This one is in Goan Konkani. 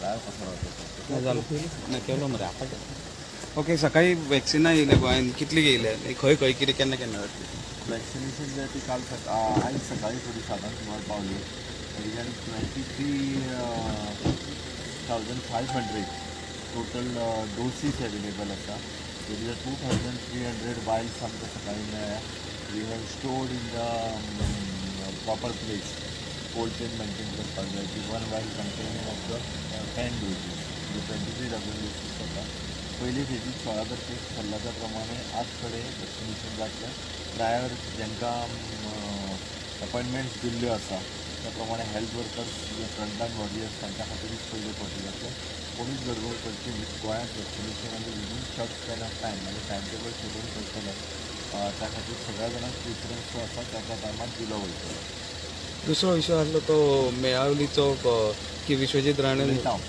ना जालो ना, केलो मरे आपा. ओके, सकाळी वॅक्सिनां येयल्या गोंयान, कितली येयल्या, खंय खंय, कितें, केन्ना केन्ना जातली? वॅक्सिनेशन जे ती काल सका आयज सकाळी थोडी सातांक सुमार पावली. तेज्यान 23,500 total doses available आसा. तेजे 2300 वायल्स आमकां सकाळी मेळ्ळ्या. We have stored in the proper place. Cold chain maintain करपाक जाय की one vial containing of the 10 doses, म्हणजे 23,000 डोसीस जाता. पयली फेजीक 16 तारखेक ठरला त्या प्रमाणे आठ कडेन वॅक्सिनेशन जातलें. प्रायर जांकां अपॉयंटमेंट्स दिल्ल्यो आसा, त्या प्रमाणे हेल्थ वर्कर्स जे फ्रंटलायन वॉरियर्स, तांच्या खातीरूच पयले फावटी जातलें. कोणीच गडबड करची न्ही. गोंयांत वॅक्सिनेशन आमी within short span of time, म्हणजे टायम टेबल सोडून करतले. त्या खातीर सगळ्या जाणांक प्रिफरन्स जो आसा, त्या त्या टायमार दिलो वयतलो. दुसरो विशय आसलो तो मेळावलीचो, की विश्वजीत राणे उलयता हांव.